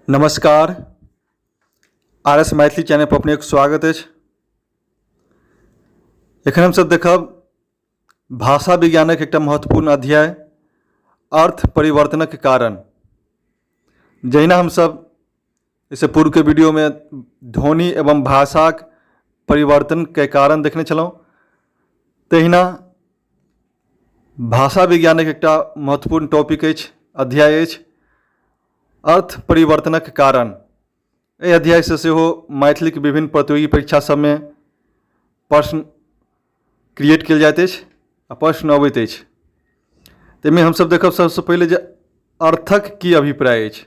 नमस्कार, R S Maithili channel पर अपनेक स्वागत अछि। एखन हमसभ देखब भाषा विज्ञानक एकटा महत्वपूर्ण अध्याय अर्थ परिवर्तनक कारण। जहिना हमसभ एहिसँ पूर्वके वीडियोमे ध्वनि एवं भाषाक परिवर्तनके कारण देखने छलहुँ, तहिना भाषा विज्ञानक एकटा महत्वपूर्ण टॉपिक अछि, अध्याय अछि अर्थ परिवर्तनक कारण। एहि अध्यायसँ सेहो मैथिलीक विभिन्न प्रतियोगी परीक्षा सभमे प्रश्न क्रिएट कयल जाइत अछि आ प्रश्न अबैत अछि। ताहिमे हमसभ देखब सभसँ पहिले जे अर्थक की अभिप्राय अछि।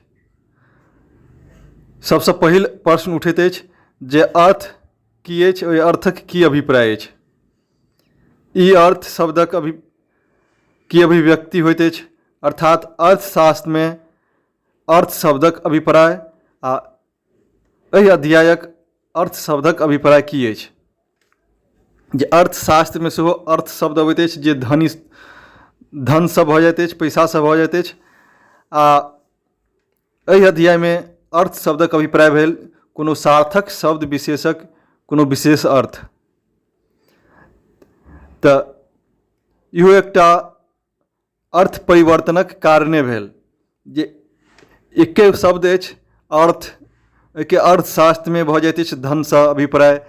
सभसँ पहिल प्रश्न उठैत अछि जे अर्थ की अछि, ओहि अर्थक की अभिप्राय अछि। ई अर्थ शब्दक अभि की अभिव्यक्ति होइत अछि, अर्थात अर्थशास्त्रमे अर्थ शब्दक अभिप्राय आ एहि अध्यायक अर्थ शब्दक अभिप्राय की अछि। जे अर्थशास्त्रमे सेहो अर्थ शब्द अबैत अछि, जे धनी धनसँ भऽ जाइत अछि, पैसासँ भऽ जाइत अछि। आ एहि अध्यायमे अर्थ शब्दक अभिप्राय भेल कोनो सार्थक शब्द विशेषक कोनो विशेष अर्थ। तऽ इहो एकटा अर्थ परिवर्तनक कारणे भेल जे एके शब्द अछि अर्थ, एहिके अर्थशास्त्रमे भऽ जाइत अछि धनसँ अभिप्राय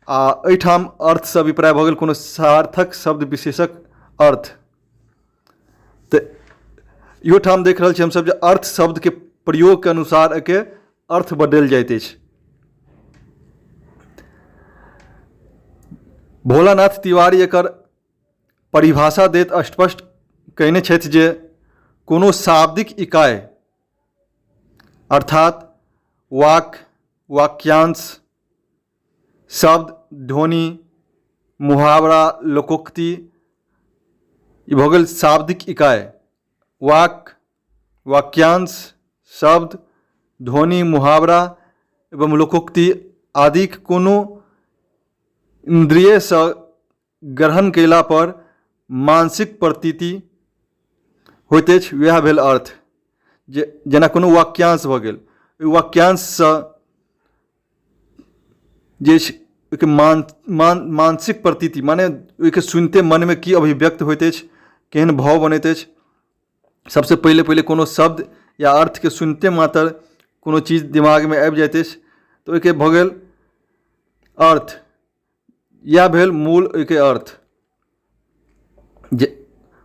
आ एहिठाम अर्थसँ अभिप्राय भऽ गेल कोनो सार्थक शब्द विशेषक अर्थ। तऽ इहो ठाम देख रहल छी हमसभ जे अर्थ शब्दके प्रयोगके अनुसार एहिके अर्थ बदलि जाइत अछि। भोलानाथ तिवारी एकर परिभाषा दैत स्पष्ट कयने छथि जे कोनो शाब्दिक इकाइ अर्थात वाक्य, वाक्यांश, शब्द, ध्वनि, मुहावरा, लोकोक्ति, ई भऽ गेल शाब्दिक इकाइ। वाक्य, वाक्यांश, शब्द, ध्वनि, मुहावरा एवं लोकोक्ति आदिक कोनो इन्द्रियसँ ग्रहण कयलापर मानसिक प्रतीति होइत अछि, वएह भेल अर्थ। जे जेना कोनो वाक्यांश भऽ गेल, ओहि वाक्यांशसँ जे छै ओहिके मान मान मानसिक प्रतीति, माने ओहिके सुनिते मनमे की अभिव्यक्त होइत अछि, केहन भाव बनैत अछि। सबसँ पहिले पहिले कोनो शब्द या अर्थके सुनिते मात्र कोनो चीज दिमागमे आबि जाइत अछि, तऽ ओहिके भऽ गेल अर्थ। इएह भेल मूल ओहिके अर्थ। जे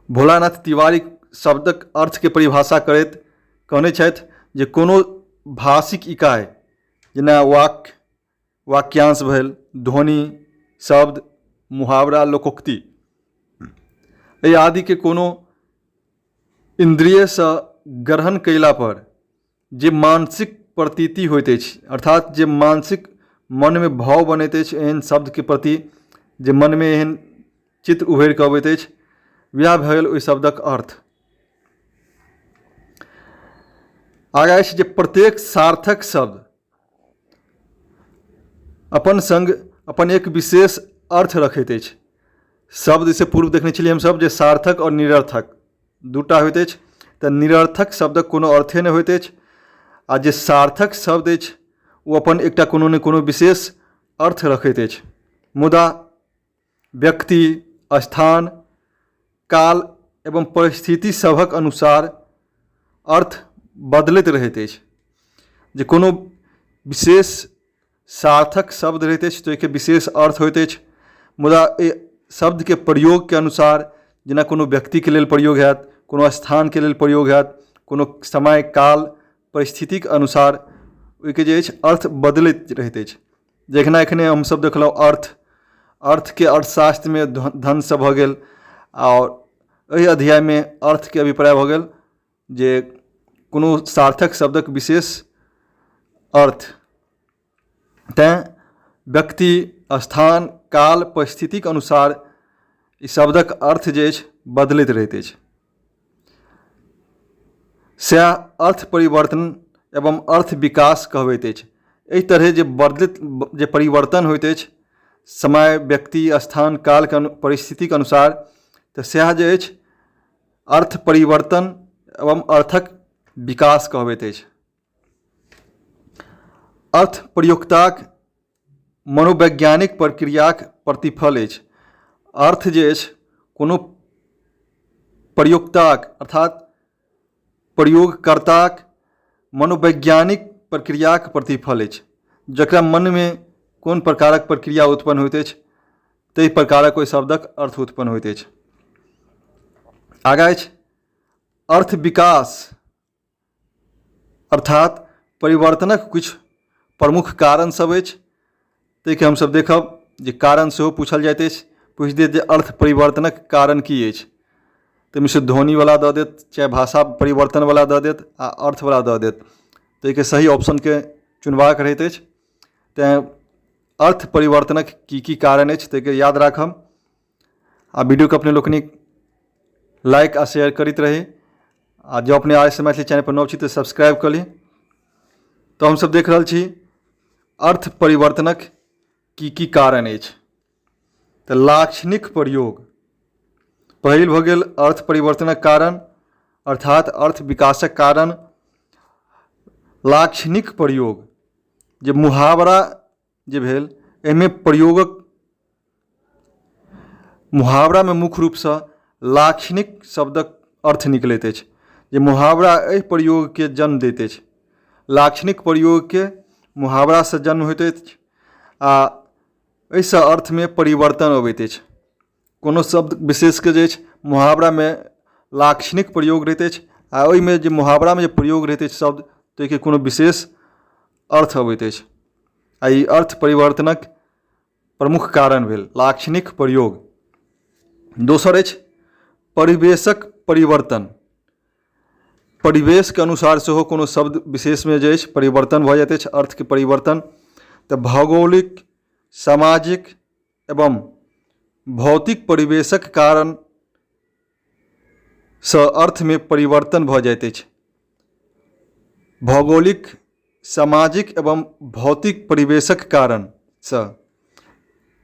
भोलानाथ तिवारी शब्दक अर्थके परिभाषा करैत कहने छथि जे कोनो भाषिक इकाइ जेना वाक्य, वाक्यांश भेल, ध्वनि, शब्द, मुहावरा, लोकोक्ति, एहि आदिके कोनो इन्द्रियसँ ग्रहण कयलापर जे मानसिक प्रतीति होइत अछि, अर्थात जे मानसिक मनमे भाव बनैत अछि एहन शब्दके प्रति, जे मनमे एहन चित्र उभरि कऽ अबैत अछि, वएह भेल ओहि शब्दक अर्थ। आगाँ अछि जे प्रत्येक सार्थक शब्द अपन सङ्ग अपन एक विशेष अर्थ रखैत अछि। शब्दसँ पूर्व देखने छलियै हमसभ जे सार्थक आओर निरर्थक दूटा होइत अछि। तऽ निरर्थक शब्दक कोनो अर्थे नहि होइत अछि आ जे सार्थक शब्द अछि ओ अपन एकटा कोनो ने कोनो विशेष अर्थ रखैत अछि। मुदा व्यक्ति, स्थान, काल एवं परिस्थिति सभक अनुसार अर्थ बदलैत रहैत अछि। जे कोनो विशेष सार्थक शब्द रहैत अछि तऽ ओहिके विशेष अर्थ होइत अछि, मुदा एहि शब्दके प्रयोगके अनुसार जेना कोनो व्यक्तिके लेल प्रयोग होयत, कोनो स्थानके लेल प्रयोग होयत, कोनो समय काल परिस्थितिके अनुसार ओहिके जे अछि अर्थ बदलैत रहैत अछि। जखना एखने हमसभ देखलहुँ अर्थ, अर्थके अर्थशास्त्रमे धनसँ भऽ गेल आओर एहि अध्यायमे अर्थके अभिप्राय भऽ गेल जे कोनो सार्थक शब्दक विशेष अर्थ। तैँ व्यक्ति, स्थान, काल, परिस्थितिक अनुसार ई शब्दक अर्थ जे अछि बदलैत रहैत अछि। सएह अर्थ परिवर्तन एवं अर्थ विकास कहबैत अछि। एहि तरहे जे बदलैत जे परिवर्तन होइत अछि समय, व्यक्ति, स्थान, कालके परिस्थितिके अनुसार, तऽ सएह जे अछि अर्थ परिवर्तन एवं अर्थक विकास कहबैत अछि। अर्थ प्रयोक्ताक मनोवैज्ञानिक प्रक्रियाक प्रतिफल अछि। अर्थ जे अछि कोनो प्रयोक्ताक अर्थात प्रयोगकर्ताक मनोवैज्ञानिक प्रक्रियाक प्रतिफल अछि, जकरा मनमे कोन प्रकारक प्रक्रिया उत्पन्न होइत अछि ताहि प्रकारक ओहि शब्दक अर्थ उत्पन्न होइत अछि। आगाँ अछि अर्थ विकास अर्थात परिवर्तनक किछु प्रमुख कारण सब अछि, ताहिके हमसब देखब जे कारण सेहो पूछल जाइत अछि। पूछि देत जे अर्थ परिवर्तनक कारण की अछि, ताहिमे से ध्वनिवला दऽ देत चाहे भाषा परिवर्तनवला दऽ देत आ अर्थवला दऽ देत, ताहिके सही ऑप्शनके चुनबाक रहैत अछि। तैँ अर्थ परिवर्तनक की की कारण अछि ताहिके याद राखब आ वीडियोके अपने लोकनिक लाइक आ शेयर करैत रही आ जँ अपने आर एस मैथिली चैनल पर नव छी तऽ सब्सक्राइब कऽ ली। तऽ हमसब देख रहल छी अर्थ परिवर्तनक की की कारण अछि। तऽ लाक्षणिक प्रयोग पहिल भऽ गेल अर्थ परिवर्तनक कारण अर्थात अर्थ विकासक कारण लाक्षणिक प्रयोग जे मुहावरा जे भेल एहिमे प्रयोगक मुहावरामे मुख्य रूपसँ लाक्षणिक शब्दक अर्थ निकलैत अछि जे मुहावरा एहि प्रयोगके जन्म दैत अछि। लाक्षणिक प्रयोगके मुहावरासँ जन्म होइत अछि आ एहिसँ अर्थमे परिवर्तन अबैत अछि। कोनो शब्द विशेषके जे अछि मुहावरामे लाक्षणिक प्रयोग रहैत अछि आ ओहिमे जे मुहावरामे जे प्रयोग रहैत अछि शब्द ताहिके कोनो विशेष अर्थ अबैत अछि आ ई अर्थ परिवर्तनक प्रमुख कारण भेल लाक्षणिक प्रयोग। दोसर अछि परिवेशक परिवर्तन। परिवेशके अनुसार सेहो कोनो शब्द विशेषमे जे अछि परिवर्तन भऽ जाइत अछि अर्थके परिवर्तन। तऽ भौगोलिक, सामाजिक एवं भौतिक परिवेशक कारणसँ अर्थमे परिवर्तन भऽ जाइत अछि। भौगोलिक, सामाजिक एवं भौतिक परिवेशक कारणसँ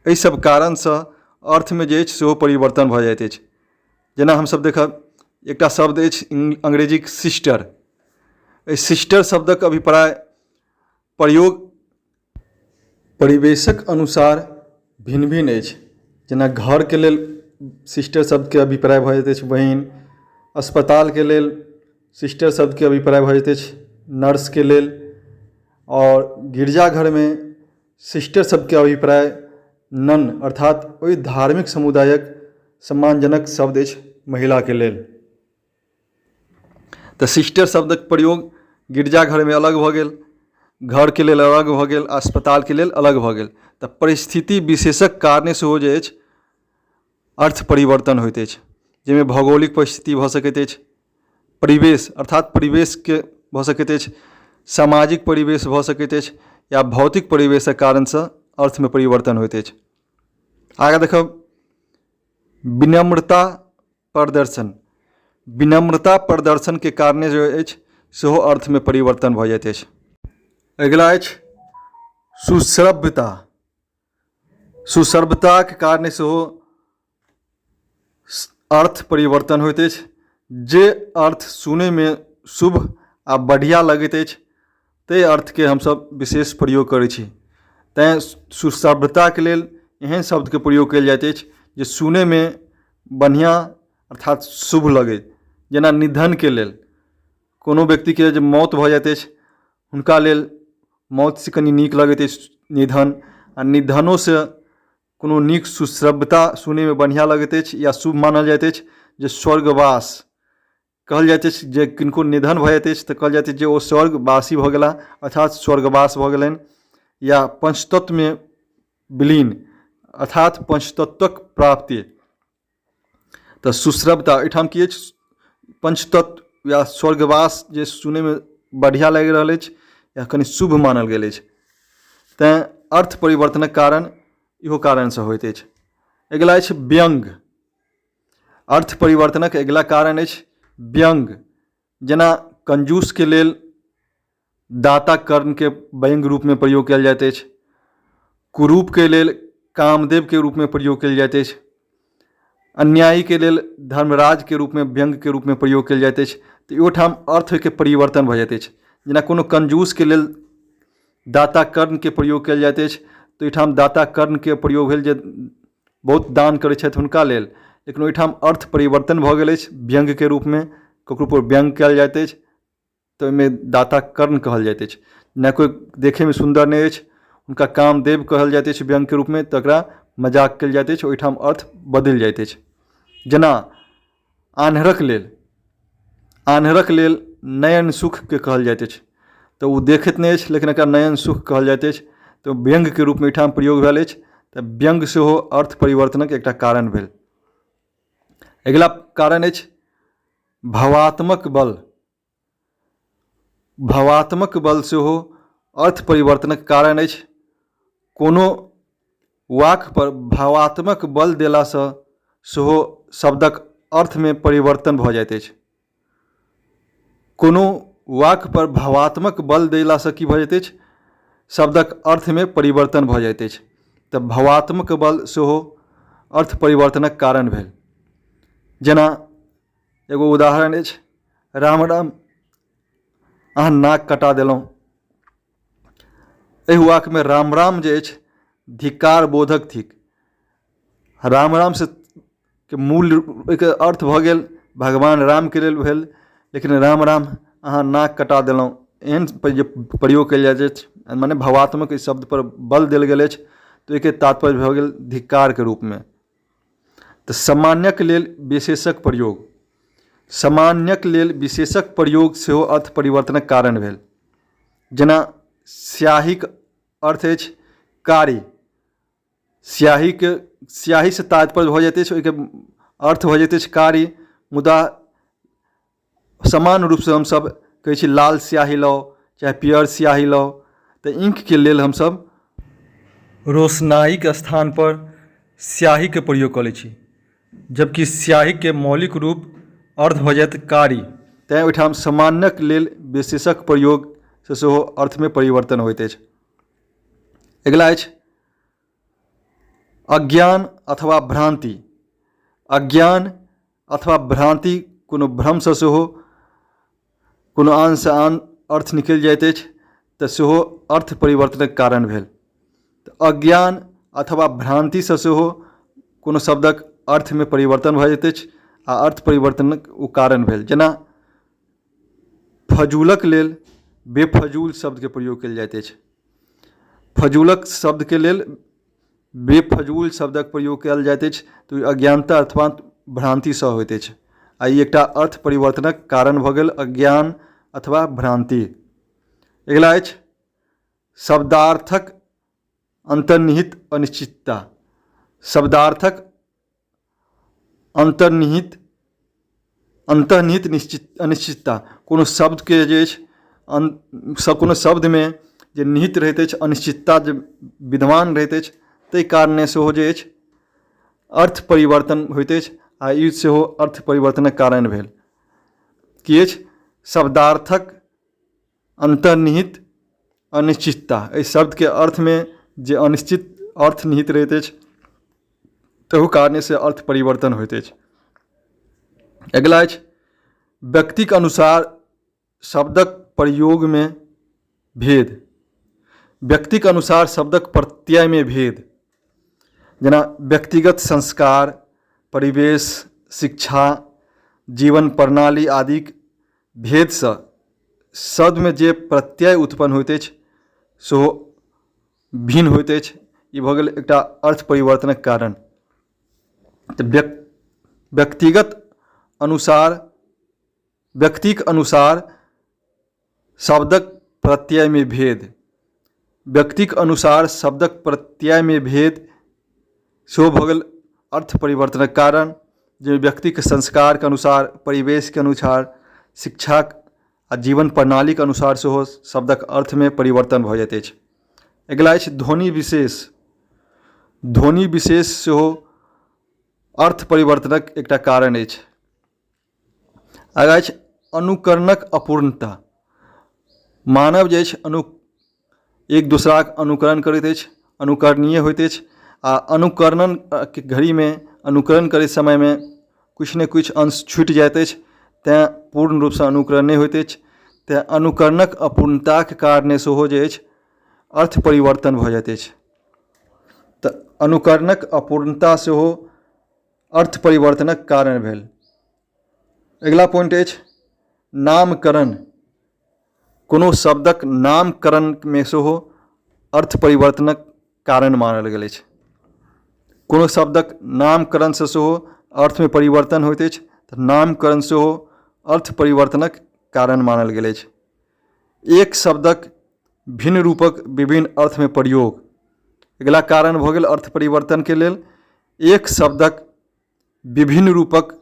एहि सब कारणसँ अर्थमे जे अछि सेहो परिवर्तन भऽ जाइत अछि। जेना हमसब देखब एकटा शब्द अछि अंग्रेजीक सिस्टर, एहि सिस्टर शब्दक अभिप्राय प्रयोग परिवेशक अनुसार भिन्न भिन्न अछि। जेना घरके लेल सिस्टर शब्दके अभिप्राय भऽ जाइत अछि बहिन, अस्पतालके लेल सिस्टर शब्दके अभिप्राय भऽ जाइत अछि नर्सके लेल, आओर गिरजाघरमे सिस्टर शब्दके अभिप्राय नन अर्थात ओहि धार्मिक समुदायक सम्मानजनक शब्द अछि महिलाके लेल। तऽ सिस्टर शब्दक प्रयोग गिरजाघरमे अलग भऽ गेल, घरके लेल अलग भऽ गेल, अस्पतालके लेल अलग भऽ गेल। तऽ परिस्थिति विशेषक कारणे सेहो जे अछि अर्थ परिवर्तन होइत अछि, जाहिमे भौगोलिक परिस्थिति भऽ सकैत अछि, परिवेश अर्थात परिवेशके भऽ सकैत अछि, सामाजिक परिवेश भऽ सकैत अछि या भौतिक परिवेशक कारणसँ अर्थमे परिवर्तन होइत अछि। आगाँ देखब विनम्रता प्रदर्शन। विनम्रता प्रदर्शनके कारणे जे अछि सेहो अर्थमे परिवर्तन भऽ जाइत अछि। अगिला अछि सुश्रव्यता। सुश्रव्यताके कारणे सेहो अर्थ परिवर्तन होइत अछि। जे अर्थ सुनैमे शुभ आ बढ़िआँ लगैत अछि ताहि अर्थके हमसभ विशेष प्रयोग करै छी। तैँ सुश्रव्यताके लेल एहन शब्दके प्रयोग कयल जाइत अछि जे सुनैमे बढ़िआँ अर्थात शुभ लगै। जेना निधनके लेल कोनो व्यक्तिके जे मौत भऽ जाइत अछि हुनका लेल मौतसँ कनि नीक लगैत अछि निधन, आ निधनोसँ कोनो नीक सुश्रव्यता सुनैमे बढ़िआँ लगैत अछि या शुभ मानल जाइत अछि जे स्वर्गवास कहल जाइत अछि। जे किनको निधन भऽ जाइत अछि तऽ कहल जाइत अछि जे ओ स्वर्गवासी भऽ गेलाह अर्थात स्वर्गवास भऽ गेलनि, या पंचतत्वमे विलीन अर्थात पंचतत्वक प्राप्ति। तऽ सुश्रव्यता एहिठाम की अछि, पंचतत्व या स्वर्गवास जे सुनैमे बढ़िआँ लागि रहल अछि या कनि शुभ मानल गेल अछि, तैँ अर्थ परिवर्तनक कारण इहो कारणसँ होइत अछि। अगिला अछि व्यङ्ग। अर्थ परिवर्तनक अगिला कारण अछि व्यङ्ग। जेना कंजूसके लेल दाता कर्णके व्यङ्ग रूपमे प्रयोग कयल जाइत अछि, कुरूपके लेल कामदेवके रूपमे प्रयोग कयल जाइत अछि, अन्यायीके लेल धर्मराजके रूपमे व्यङ्गके रूपमे प्रयोग कयल जाइत अछि। तऽ ओहिठाम अर्थके परिवर्तन भऽ जाइत अछि। जेना कोनो कंजूसके लेल दाता कर्णके प्रयोग कयल जाइत अछि। तऽ ओहिठाम दाता कर्णके प्रयोग भेल जे बहुत दान करैत छथि हुनका लेल, लेकिन ओहिठाम अर्थ परिवर्तन भऽ गेल अछि। व्यङ्ग्यके रूपमे ककरोपर व्यङ्ग्य कयल जाइत अछि तऽ ओहिमे दाता कर्ण कहल जाइत अछि। नहि कोइ देखैमे सुन्दर नहि अछि, हुनका कामदेव कहल जाइत अछि व्यङ्ग्यके रूपमे, तकरा मजाक कयल जाइत अछि, ओहिठाम अर्थ बदलि जाइत अछि। जेना आन्हरक लेल, आन्हरक लेल नयन सुखके कहल जाइत अछि, तऽ ओ देखैत नहि अछि लेकिन एकरा नयन सुख कहल जाइत अछि, तऽ व्यङ्ग्यके रूपमे एहिठाम प्रयोग भेल अछि। तऽ व्यङ्ग्य सेहो अर्थ परिवर्तनक एकटा कारण भेल। अगिला कारण अछि भावात्मक बल। भावात्मक बल सेहो अर्थ परिवर्तनक कारण अछि। कोनो वाक्यपर भावात्मक बल देलासँ सेहो शब्दक अर्थमे परिवर्तन भऽ जाइत अछि। कोनो वाक्यपर भावात्मक बल देलासँ की भऽ जाइत अछि? शब्दक अर्थमे परिवर्तन भऽ जाइत अछि। तऽ भावात्मक बल सेहो अर्थ परिवर्तनक कारण भेल। जेना एगो उदाहरण अछि, राम राम अहाँ नाक कटा देलहुँ। एहि वाक्यमे राम राम जे अछि धिक्कार बोधक थिक। राम रामसँ के मूल ओहिके अर्थ भऽ गेल भगवान रामके लेल भेल, लेकिन राम राम अहाँ नाक कटा देलहुँ एहन जे प्रयोग कयल जाइत अछि, मने भावात्मक एहि शब्दपर बल देल गेल अछि, तऽ ओहिके तात्पर्य भऽ गेल धिक्कारके रूपमे। तऽ सामान्यक लेल विशेषक प्रयोग, सामान्यक लेल विशेषक प्रयोग सेहो अर्थ परिवर्तनक कारण भेल। जेना स्याहीक अर्थ अछि कारी, स्याहीके स्याहीसँ तात्पर्य भऽ जाइत अछि, ओहिके अर्थ भऽ जाइत अछि कारी, मुदा सामान्य रूपसँ हमसभ कहै छी लाल स्याही लाउ चाहे पियर स्याही लाउ, तऽ इंकके लेल हमसभ रोशनाइके स्थानपर स्याहीके प्रयोग कऽ लै छी, जबकि स्याहीके मौलिक रूप अर्थ भऽ जायत कारी। तैँ ओहिठाम सामान्यक लेल विशेषक प्रयोगसँ सेहो अर्थमे परिवर्तन होइत अछि। अगिला अछि अज्ञान अथवा भ्रान्ति। अज्ञान अथवा भ्रान्ति कोनो भ्रमसँ सेहो कोनो आनसँ आन अर्थ निकलि जाइत अछि, तऽ सेहो अर्थ परिवर्तनक कारण भेल। तऽ अज्ञान अथवा भ्रान्तिसँ सेहो कोनो शब्दक अर्थमे परिवर्तन भऽ जाइत अछि आ अर्थ परिवर्तनक ओ कारण भेल। जेना फजूलक लेल बेफजूल शब्दके प्रयोग कयल जाइत अछि। फजूलक शब्दके लेल बेफजूल शब्दक प्रयोग कयल जाइत अछि, तऽ ओ अज्ञानता अथवा भ्रान्तिसँ होइत अछि आ ई एकटा अर्थ परिवर्तनक कारण भऽ गेल अज्ञान अथवा भ्रान्ति। अगिला अछि शब्दार्थक अन्तर्निहित अनिश्चितता। शब्दार्थक अन्तर्निहित अन्तर्निहित निश्चित अनिश्चितता, कोनो शब्दके जे अछि अन कोनो शब्दमे जे निहित रहैत अछि अनिश्चितता जे विद्यमान रहैत अछि, ताहि कारणे सेहो जे अछि अर्थ परिवर्तन होइत अछि आ ई सेहो अर्थ परिवर्तनक कारण भेल। की अछि शब्दार्थक अन्तर्निहित अनिश्चितता, एहि शब्दके अर्थमे जे अनिश्चित अर्थ निहित रहैत अछि ताहू कारणेसँ अर्थ परिवर्तन होइत अछि। अगिला अछि व्यक्तिक अनुसार शब्दक प्रयोगमे भेद। व्यक्तिक अनुसार शब्दक प्रत्ययमे भेद, जेना व्यक्तिगत संस्कार, परिवेश, शिक्षा, जीवन प्रणाली आदिक भेदसँ शब्दमे जे प्रत्यय उत्पन्न होइत अछि सेहो भिन्न होइत अछि। ई भऽ गेल एकटा अर्थ परिवर्तनक कारण। तऽ व्यक्तिगत अनुसार व्यक्तिक अनुसार शब्दक प्रत्ययमे भेद, व्यक्तिक अनुसार शब्दक प्रत्ययमे भेद सेहो भऽ गेल अर्थ परिवर्तनक कारण, जे व्यक्तिके संस्कारके अनुसार, परिवेशके अनुसार, शिक्षाक आ जीवन प्रणालीके अनुसार सेहो शब्दक अर्थमे परिवर्तन भऽ जाइत अछि। अगिला अछि ध्वनि विशेष। ध्वनि विशेष सेहो अर्थ परिवर्तनक एकटा कारण अछि। आगाँ अछि अनुकरणक अपूर्णता। मानव जे अछि एक दोसराक अनुकरण करैत अछि, अनुकरणीय होइत अछि आ अनुकरणके घड़ीमे अनुकरण करैत समयमे किछु ने किछु अंश छुटि जाइत अछि, तैँ पूर्ण रूपसँ अनुकरण नहि होइत अछि। तैँ अनुकरणक अपूर्णताक कारणे सेहो जे अछि अर्थ परिवर्तन भऽ जाइत अछि। तऽ अनुकरणक अपूर्णता सेहो अर्थ परिवर्तनक कारण भेल। अगिला पॉइंट अछि नामकरण। कोनो शब्दक नामकरणमे सेहो अर्थ परिवर्तनक कारण मानल गेल अछि। कोनो शब्दक नामकरणसँ सेहो अर्थमे परिवर्तन होइत अछि तऽ नामकरण सेहो अर्थ परिवर्तनक कारण मानल गेल अछि। एक शब्दक भिन्न रूपक विभिन्न अर्थमे प्रयोग। अगिला कारण भऽ गेल अर्थ परिवर्तनके लेल एक शब्दक विभिन्न रूपक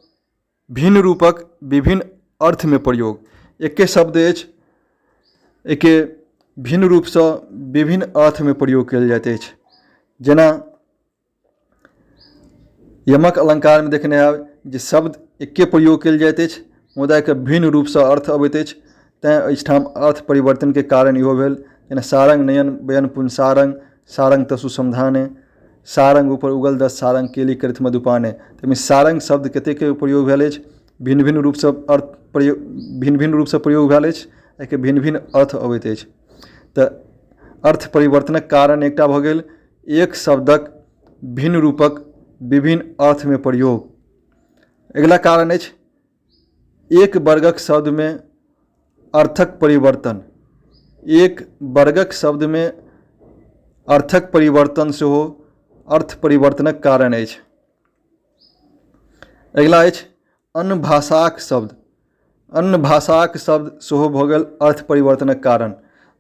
भिन्न रूपक विभिन्न अर्थमे प्रयोग। एके शब्द अछि एहिके भिन्न रूपसँ विभिन्न अर्थमे प्रयोग कयल जाइत अछि। जेना यमक अलङ्कारमे देखने होयब जे शब्द एके प्रयोग कयल जाइत अछि मुदा एकर भिन्न रूपसँ अर्थ अबैत अछि। तैँ एहिठाम अर्थ परिवर्तनके कारण इहो भेल। जेना सारङ्ग नयन बयन पुन सारङ्ग सारङ्ग तसु समधाने सारङ्ग ऊपर उगल दस सारङ्ग केली करथि मधुपाने। ताहिमे सारङ्ग शब्द कतेक प्रयोग भेल अछि भिन्न भिन्न रूपसँ अर्थ प्रयोग भिन्न भिन्न रूपसँ प्रयोग भेल अछि एहिके भिन्न भिन्न अर्थ अबैत अछि। तऽ अर्थ परिवर्तनक कारण एकटा भऽ गेल एक शब्दक भिन्न रूपक विभिन्न अर्थमे प्रयोग। अगिला कारण अछि एक वर्गक शब्दमे अर्थक परिवर्तन। एक वर्गक शब्दमे अर्थक परिवर्तन सेहो अर्थ परिवर्तनक कारण अछि। अगिला अछि अन्य भाषाक शब्द। अन्य भाषाक शब्द सेहो भऽ गेल अर्थ परिवर्तनक कारण।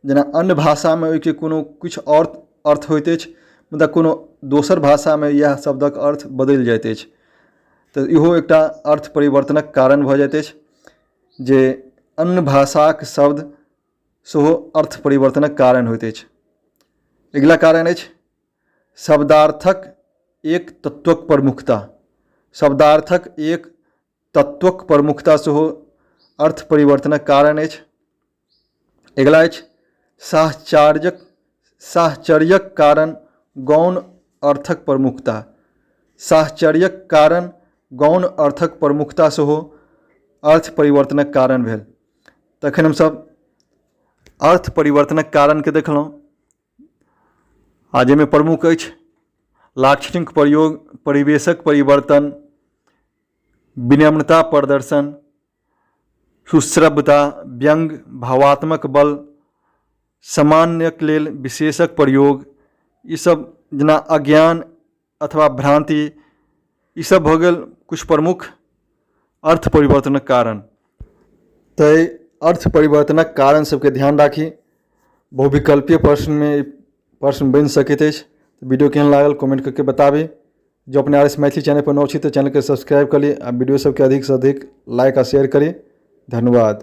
जेना अन्य भाषामे ओहिके कोनो किछु आओर अर्थ होइत अछि मुदा कोनो दोसर भाषामे इएह शब्दक अर्थ बदलि जाइत अछि। तऽ इहो एकटा अर्थ परिवर्तनक कारण भऽ जाइत अछि जे अन्य भाषाक शब्द सेहो अर्थ परिवर्तनक कारण होइत अछि। अगिला कारण अछि शब्दार्थक एक तत्वक प्रमुखता। शब्दार्थक एक तत्वक प्रमुखता सेहो अर्थ परिवर्तनक कारण अछि। अगिला अछि साहचर्यक साहचर्यक कारण गौण अर्थक प्रमुखता। साहचर्यक कारण गौण अर्थक प्रमुखता सेहो अर्थ परिवर्तनक कारण भेल। तखन हमसभ अर्थ परिवर्तनक कारणके देखलहुँ आ जाहिमे प्रमुख अछि लाक्षणिक प्रयोग परिवेशक परिवर्तन विनम्रता प्रदर्शन सुश्रव्यता व्यङ्ग्य भावात्मक बल सामान्यक लेल विशेषक प्रयोग ईसभ जेना अज्ञान अथवा भ्रान्ति ईसभ भऽ गेल किछु प्रमुख अर्थ परिवर्तनक कारण। ताहि अर्थ परिवर्तनक कारण सभके ध्यान राखी। बहुविकल्पीय प्रश्नमे प्रश्न बनि सकैत अछि। वीडियो केहन लागल कमेंट कऽ के बताबी। जँ अपने आर एस मैथिली चैनलपर नव छी तऽ चैनलके सब्सक्राइब कऽ ली आ वीडियो सभके अधिकसँ अधिक लाइक आ शेयर करी। धन्यवाद।